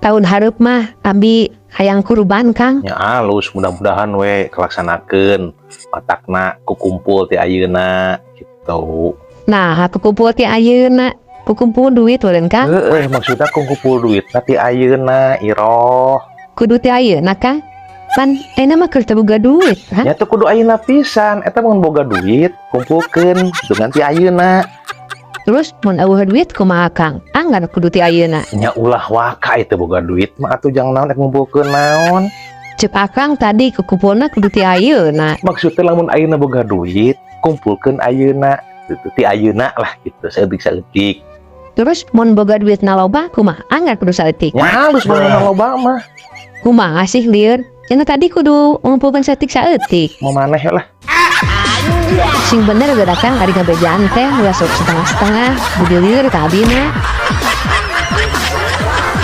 Tahun hareup mah abi hayang kurban, Kang. Nya alus, mudah-mudahan we kelaksanakeun, matakna kukumpul ti ayeuna gitu. Nah, kukumpul ti ayeuna. Kukumpul duit meureun, Kang. Heeh, maksudnya kukumpul duit ti ayeuna, Iroh. Kudu ti ayeuna, Kang. Pan ayeuna mah keur teu boga duit, ha? Nya teu kudu ayeuna pisan, eta mun boga duit kumpulkeun dengan ti ayeuna. Terus mun euweuh duit kumaha, Kang? Anggar kudu ti ayeuna. Nya ulah waka, itu boga duit mah atuh jang naon, rek ngumpulkeun naon? Cek Akang tadi kukumpulna kudu ti ayeuna. Maksudnya lamun ayeuna boga duit, kumpulkeun ayeuna gitu, ti ayeuna lah gitu, saeutik-saeutik. Terus mun boga duit na loba kumaha? Anggar kudu saeutik. Nya halus mun loba mah. Kumaha sih, lieur? Cenah tadi kudu ngumpulkeun saeutik saeutik. Mau maneh lah. Sing bener geura, Kang, ari ngabejaan teh ulah sok setengah-setengah, budi lieur ka abi mah.